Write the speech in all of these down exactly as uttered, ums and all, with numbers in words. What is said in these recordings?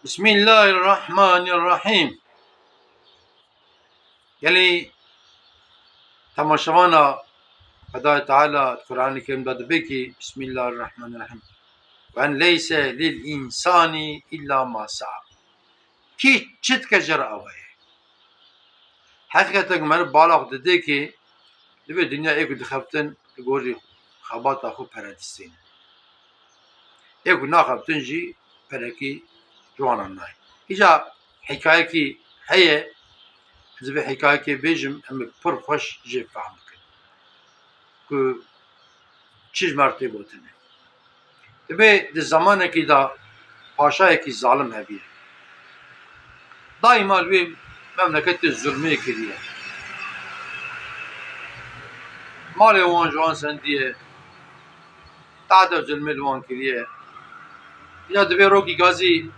Bismillahirrahmanirrahîm. Gelî temaşevana Xwedayê Teala di Qur'anê Kerîm de dibê ki, Bismillahirrahmanirrahîm. Ve en leyse lil insani illa ma sa'a. Kî çi dike jê re ava ye. Heqîqeten ku meriv bala xwe didê ki divê dinya ê ku dixebtin li gorî xebata xwe pere distînin. Ê ku naxebtin jî perekî ji wan re nayê. Îca hikayekî heye, ez vê hikayekê bêjim, em ê pir xweş jê fehm bikin ku çi ji me re tê gotine. Divê di zemanekî de paşayekî zalim hebiye. Daîma li wê memleketê zulmê kiriye. Malê wan ji wan sendiye. Tade zulmê li wan kiriye. Ya divê rokî gazî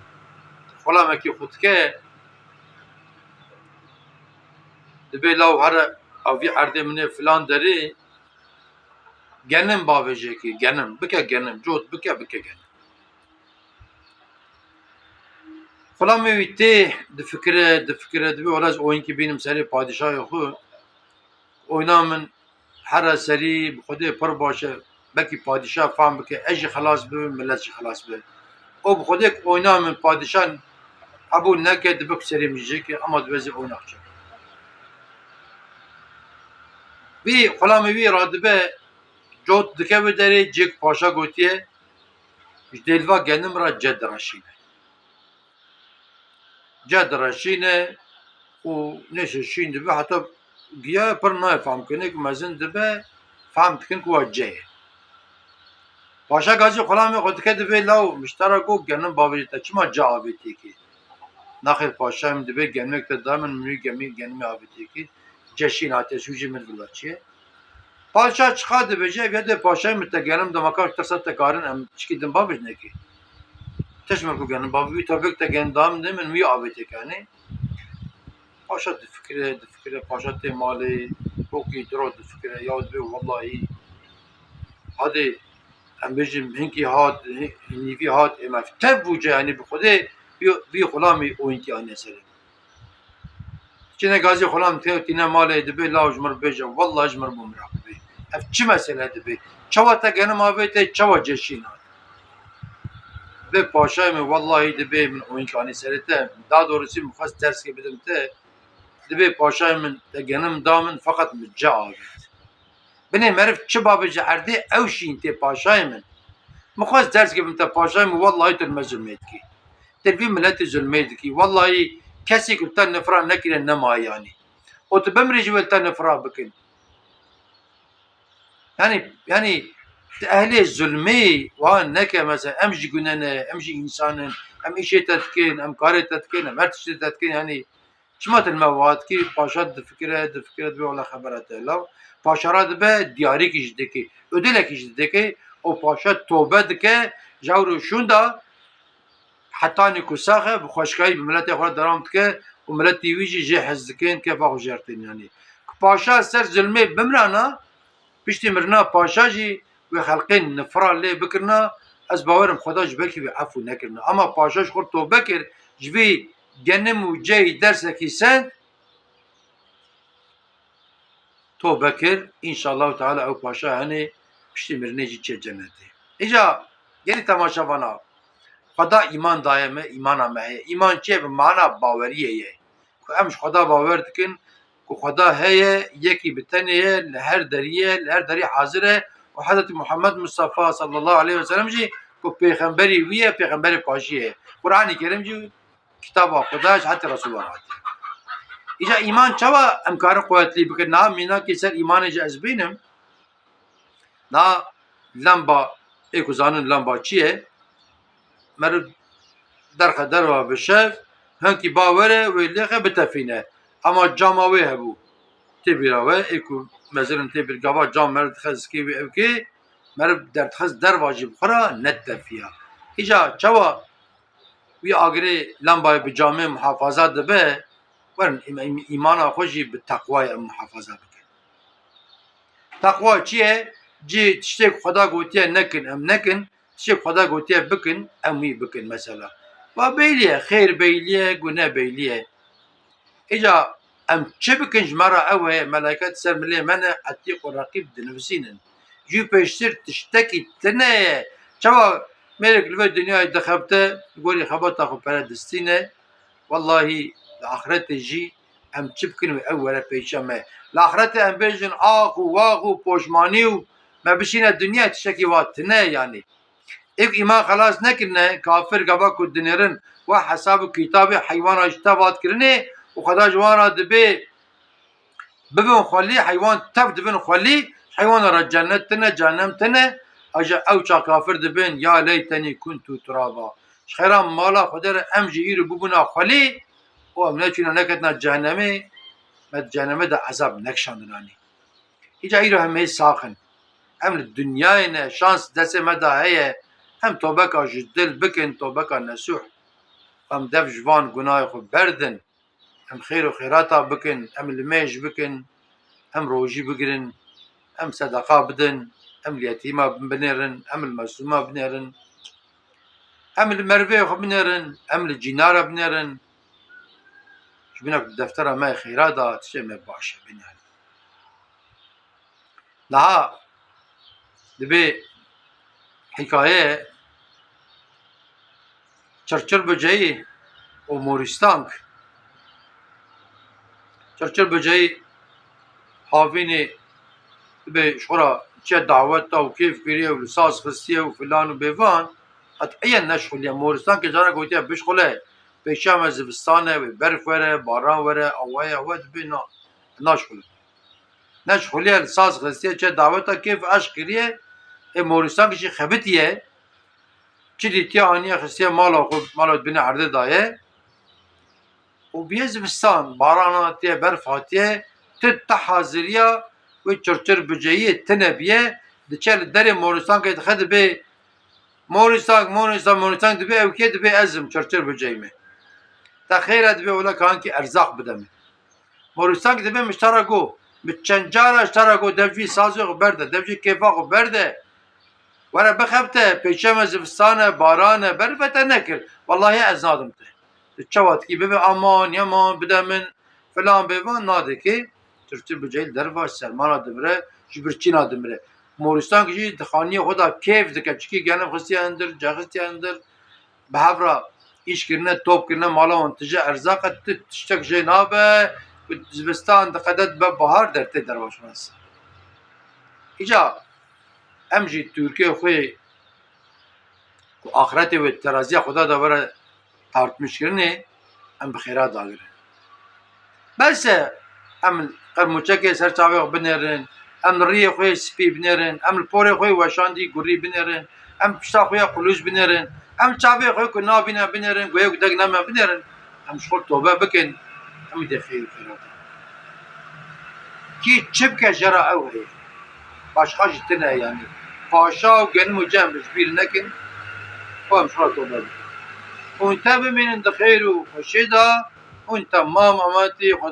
xulamekî xwe dike. Divê law here a vî erdê min ê filan derê. Genim bavêje ki, genim, bike genim, cot bike, bike genim. Xulamê wî tê difikire, difikire, dibê wela ez oyînkî bînim serê padîşahê xwe. Oyna min here serî, bi Xwedê pir baş e, belkî padîşah fam bike, ez jî xelas bibim, milet jî xelas bibe. Û bi Xwedê oyna min padîşah qebûl neke, dibe ku serê min jê ke, ama dibe ez ê oyna xwe çêkim. Vî xulamê wî radibe, cot dikeve derê, cêk paşa gotiye, ji dêlva genim re ce direşîne. Ce direşîne û nêşe şîn dibe, heta giya pir nayê fam kirin, êk mezin dibe, fam dikin ku wa ce ye. Paşa gazî xulamê xwe dike, divê law, miştera got, genim bavêje te çima ce avêtiye kî? Naxêr paşayê min, divê genimek te da min, min wî gemî, genimê avêtiye kî. Ce şîn hatiye sûcê min vila çi ye? Padşah çiqa dibêje, ev ya dê paşayê min te genim da, ma ka tirsa te karin em çikî din bavêjine kî. Tişt min ku genim bavê wî, tabek te genim da min, min wî avêtiye kî, yanî. Paşa difikire, difikire, paşa tê malê, rokî diro difikire, ya dibê wellahî, hadê, em bêjin hinkî hat, hin-, nîvî hat, ê me tev bû ce, yanî bi Xwedê vî, vî xulamî oyînkî aniye serê. Çine gazî xulam tê-, tîne malê, dibê law ji min re bêje, wellahî ji min re bû miraqibê. Ev çi mesele dibê? Çawa te genim avête, çawa ce şîn hat? Dibê paşayê min, wellahî dibê min oyînkî anî serê te. Daha doğrusu min xwest derskê bidim te. Dibê paşayê min te genim da min, feqet min ce avêt. Binê meriv çi bavêje erdê, ew şîn tê paşayê min. Min xwest derskê bidim te paşayê min, wellahî tu li me zulmê dikî. Tu li vî miletî zulmê dikî. Wellahî kesê ku li te nifra nekiriye nemaye yanî. Û tu bimirî jî wê li te nifra bikin. Yanî, yanî tu ehlê zulmê wa neke, mesela em jî gune ne, em jî însan in, em îşê te dikin, em karê te dikin, em her tiştê te dikin, yanî çima tu li me wa dikî? Paşa difikire, difikire, dibê wela xebera te law. Paşa ra dibe diyarîkî jî dike, ödülekî jî dike û paşa tobe dike, ji ew rû şûnda hetanî ku sax e, bi xweşkayî bi miletê xwe re deram dike û miletî wî jî jê hez dikin, kefa xwe jê re tên yanî. Ku paşa ser zulmê bimrana, piştî mirina paşa jî wê xelqên nifra lê bikirina, ez bawer im Xweda ji belkî wê efû nekirina. Ama paşa ji xwe tobe kir, ji vî genim û ceyî dersekî send, tobe kir, înşallahu teala ew paşa henê piştî mirinê jî çê cenetê. Îca gelî temaşevana, Xweda îman daye me, îmana me heye. Îman çi ye? Bi mana baweriyê ye. Ku em ji Xweda bawer dikin, ku Xweda heye, yekî bi tenê ye, li her derî ye, li her derî hazir e û Hezretî Muhammed Mustafa sallallahu aleyhi ve sellem jî ku pêxemberî wî ye, pêxemberê paşî ye. Qur'anî Kerîm jî kitaba Xweda ji hetê Resûla re hatiye. Îca îman çawa em karin quwetlî bikin? Niha mînakê ser îmanê jî ez bînim. Niha lemba, ê ku zanin lemba çi ye? Meriv derxe derva bi şev, hinkî ba were wê lêxe bitefîne. Ema cama wê hebû. Tê bîra we, ê ku mezirin tê bîr gava cam meriv dixe zikê wê ew kê, meriv derdixe derva jî bi xwe re netefiya. Îca çawa wî agirê lembayê bi camê muhafaza dibe, werin îm-, îm-, îmana xwe jî bi teqwayê em muhafaza bikin. Teqwa çi ye? Cî tiştê ku Xweda gotiye nekin, em nekin, tiştê ku Xweda gotiye bikin, em wî bikin mesela. Va beyliye, xêr beyliye, gune beyliye. Îca em çi bikin, ji me re ew heye, melaiket ser milê me ne, etîq û reqîb dinivîsînin. Jû pêştir tiştekî tine ye. Çawa mêrek li vê dinyayê dixebite, li gorî xebata xwe pere distîne, wellahî li axretê jî em çi bikin wê ew were pêşiya me. Li axretê em bêjin ax û wax û poşmanî û me bişîne dinyayê, tiştekî wa tine ye yanî. Êk îman xelas nekirine, kafir gava ku dinêrin, wa hesab û kitabê heywana ji tev hat kirinê û Xweda ji wan re dibê bibin xwelî, heywan tev dibin xwelî, heywana re cennet tine, cehennem tine, aja ew çax kafir dibin, ya leytenî kuntu turaba. Ji xeyra mala Xwedê re em jî îro bibûna xwelî û em neçûna neketina cehennemê, me di cehennemê de ezab nekişandinanî. Îca îro hemê sax in. Em li dinyayê ne, şans destê me de heye. Em tobeka ji dil bikin, tobeka nesûh. Em dev ji van gunahê xwe berdin. Em xêr û xêrata bikin, em limêj bikin, em rojî bigirin, em sedeqa bidin, em li yetîma binêrin, em li mesûma binêrin, em li merivê xwe binêrin, em li cînara binêrin. Ji bîna ku di deftera me xêra de tiştê me baş e, binêrin. Niha dibê hikaye Çirçir Biceyî û Morîstank. Çirçir Biceyî havînê dibê ji xwe re çiye daweta û kêf kiriye û li saz xistiye û filan û bêvan, qet'iyen neşxuliye. Morîstankê cara gotiye bişxule, pêşiya me zivistan e, wê berf were, baran were, awa ye, awa dibê na, naşxulin. Neşxuliye, li saz xistiye, çiye daweta kêf eşq kiriye, ê Morîstank jî xebitiye, çi dîtiye aniye xistiye mala xwe, mala di binê erdê daye. Û bûye zivistan, baran hatiye, berf hatiye, tu te haziriya wê Çirçir Biceyî tine bûye, diçe li derê Morîstankê dixe dibê, Morîstank, Morîstank, Morîstank dibê, ew kê dibê, ez im, Çirçir Biceyî me. Te xêr e, dibê wele kankî erzaq bide min. Morîstank dibê min ji te re got, min çend cara ji te re got, dev jî sazê xwe berde, dev jî kêfa xwe berde. Were bixebite, pêşiya me zivistan e, baran e, berf e, te nekir. Wellahî ez nadim te. Tu çawa dikî, bibê aman, yaman, bide min, filan bêvan, nadikê. Çirçir Biceyî li derva sermana dimire, ji birçîna dimire. Morîstank jî di xaniyê xwe de kêf dike, çikî genim xistiye hindir, cexîstiye hindir. Bi hev re îş kirine, top kirine, mala wan tije erzaq e, tu tiştek jê nabe, ku zivistan diqede dibe bahar dertê derva şûnase. Îca em jî Tirkiyê xwe ku axretê wê teraziya Xweda de were tartmişkirinê, em bi xêra dagirin. Bes e, em qirmûçekê ser çavê xwe binêrin, em li riyê xwe yê spî binêrin, em li porê xwe yê weşandî gurî binêrin, em pişta xwe ya qulûç binêrin, em çavê xwe ku nabîne binêrin, guhê ku deng name binêrin, em ji xwe tobe bikin, em dê xêr û xêrata. Kî çi bike jê re ew heye. Başqa jî tune ye yanî. Paşa û genim û cem ji bîr nekin. Xwe em ji xwe tobe bikin. Hûn te bimînin di xêr û xweşiyê de, hûn temam emanetî Xweda.